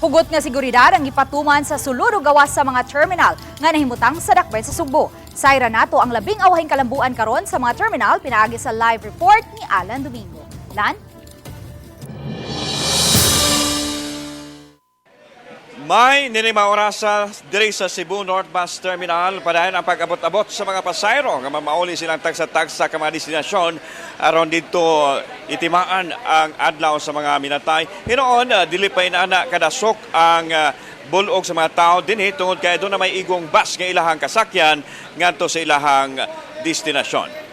Hugot nga seguridad ang gipatuman sa sulod ug gawas sa mga terminal nga nahimutang sa dakbayan sa Sugbo. Sayra nato ang labing awahing kalambuan karon sa mga terminal pinaagi sa live report ni Alan Domingo. Lan? May ninima orasa diri sa Cebu North Bus Terminal, padayon ang pag-abot-abot sa mga pasahero nga mamauli silang tagsa-tagsa ka mga destinasyon aron didto itimaan ang adlaw sa mga minatay. Hinuon dili pa inana kadasok ang bulog sa mga tao dinhi tungod kay duna may igong bus nga ilahang kasakyan ngadto sa ilahang destinasyon.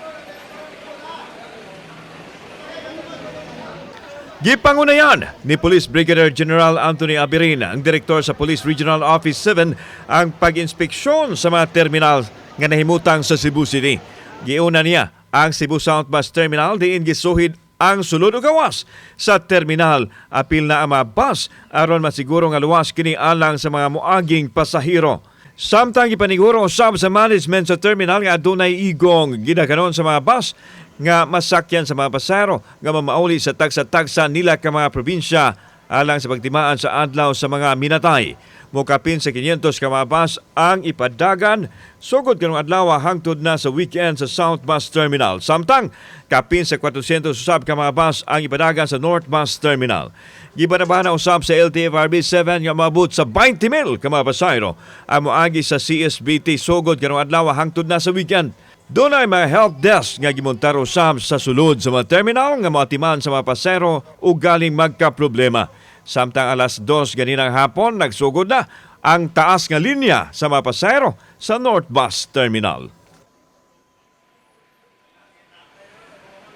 Gipangunayan ni Police Brigadier General Anthony Aberina, ang direktor sa Police Regional Office 7, ang pag-inspeksyon sa mga terminal nga nahimutang sa Cebu City. Giuna niya ang Cebu South Bus Terminal diin gisuhid ang sulod ug gawas sa terminal. Apil na ang mga bus aron masiguro nga luwas kini alang sa mga moaging pasahero. Samtang gipaniguro usab sa management sa terminal nga adunay igong gidakanon sa mga bus nga masakyan sa mga pasahero nga mamauli sa tagsa-tagsa nila ka mga probinsya alang sa pagtimaan sa adlaw sa mga minatay. Mokapin sa 500 ka mga bus ang ipadagan sugod karong adlaw hangtod na sa weekend sa South Bus Terminal. Samtang kapin sa 400 usab ka mga bus ang ipadagan sa North Bus Terminal. Gibanabana usab sa LTFRB 7 nga maabot sa 20,000 ka mga pasahero ang moagi sa CSBT sugod karong adlaw hangtod na sa weekend. Dunay mga help desk nga gimontar usab sa sulod sa mga terminal nga moatiman sa mga pasahero ug galing magka-problema. Samtang 2:00 ganinang hapon, nagsugod na ang taas nga linya sa mga pasahero sa North Bus Terminal.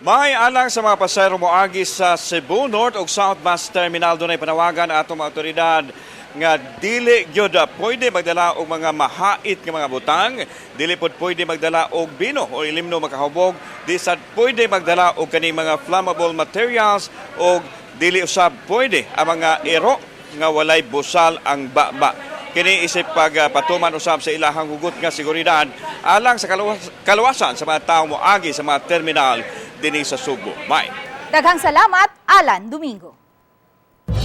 May alang sa mga pasahero moagi sa Cebu North ug South Bus Terminal, dunay panawagan atong mga otoridad nga dili gyud pwede magdala og mga mahait nga mga butang, dili pod pwede magdala og bino o ilimno makahubog, di sad pwede magdala og kaning mga flammable materials og dili usab pwede ang mga ero nga walay busal ang baba. Kini isip pagpatuman usab sa ilahang hugot nga seguridad alang sa kaluwasan sa mga tawo moagi sa mga terminal dinhi sa Sugbo. May. Daghang salamat, Alan Domingo.